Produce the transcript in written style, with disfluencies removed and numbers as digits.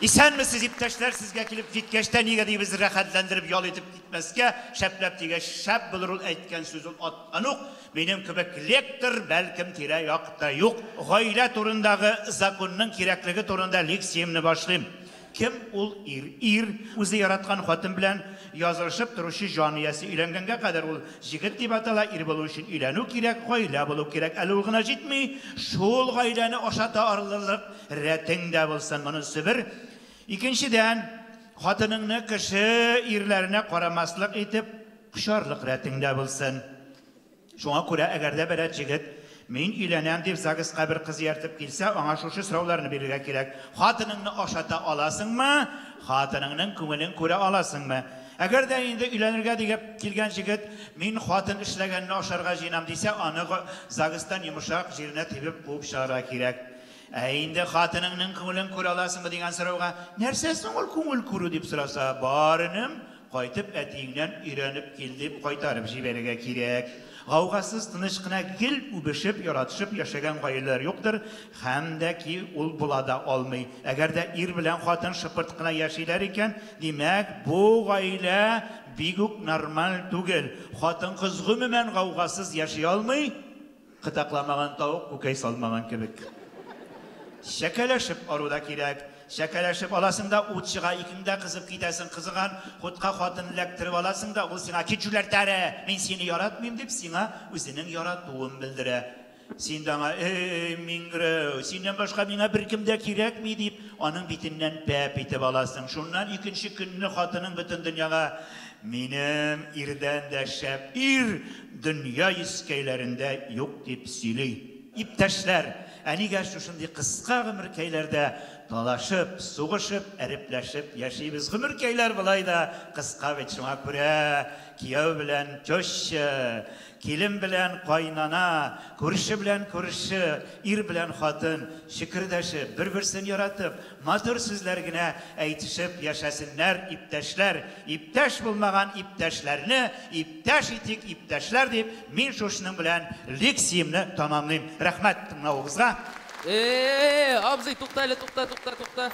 Исәнмесез, иптәшләр, сезгә килеп җиткәч тә, нигә дибез рәхәтләндереп ял итеп китмәскә, шәпләп дигәч, шәп булыр ул әйткән сүз, ул аткан ук. Минем кебек лектор, бәлкем, тирә-якта юк. Гаилә турындагы законның кирәклеге турында лекциямне башлыйм. Кем ул ир? Ир, үзе яраткан хатын белән язылышып торучы җан иясе. Өйләнгәнгә кадәр ул җегет дип атала. Ир булу өчен өйләнү кирәк, гаилә булу кирәк. Әле ул гына җитми, шул гаиләне ашата алырлык рәтең дә булсын. Монысы бер. Икенчедән, хатыныңны кеше ирләренә карамаслык итеп кочарлык рәтең дә булсын. Шуңа күрә, әгәр дә берәр җегет мин өйләнәм дип ЗАГСка бер кыз ияртеп килсә, аңа шушы сорауларны бирергә кирәк. Хатыныңны ашата аласыңмы? Хатыныңның күңелен күрә аласыңмы? Әгәр дә инде өйләнергә дип килгән җегет мин хатын эшләгәнне ашарга җыенам дисә, аны ЗАГСтан йомшак җиренә тибеп куып чыгарырга кирәк. Ә инде хатыныңның күңелен күрә аласыңмы дигән сорауга, нәрсә соң ул күңел күрү дип сораса, бар энем, кайтып әтиеңнән өйрәнеп кил дип кайтарып җибәрергә кирәк. Гаугасыз тыныч кына гел үбешеп, яратышып яшәгән гаиләләр юктыр, һәм дә ки ул була да алмый. Әгәр дә ир белән хатын шыпырт кына яшиләр икән, димәк, бу гаилә бик үк нормаль түгел. Хатын-кыз гомумән гаугасыз яши алмый, кытакламаган тавык күкәй салмаган кебек. Чәкәләшеп ару да кирәк. Чәкәләшеп аласың да ут чыга, икең дә кызып китәсең, кызыган хутка хатын эләктереп аласың да, ул сиңа кит җүләр тәре, мин сине яратмыйм дип сиңа үзенең яратуын белдерә. Син дә аңа, эй, миңгерәү, синнән башка миңа беркем дә кирәкми дип, аның битеннән пәп итеп аласың. Шуннан икенче көнне хатының бөтен дөньяга минем ирдән дә шәп ир дөнья йөзкәйләрендә юк дип сөйли. Иптәшләр, ә нигә шушындый кыска гомеркәйләрдә талашып, сугышып, әрепләшеп яшибез? Гомеркәйләр болай да кыска бит, шуңа күрә кияү белән теща, килен белән кайнана, күрше белән күрше, ир белән хатын, шөкердәшеп, бер-берсен яратып, матур сүзләр генә әйтешеп яшәсеннәр, иптәшләр. Иптәш булмаган иптәшләрне иптәш итик, иптәшләр дип, мин шушының белән лекциямне тамамлыйм. Рәхмәт тыңлавыгызга. Абзый, тукта әле, тукта, тукта, тукта.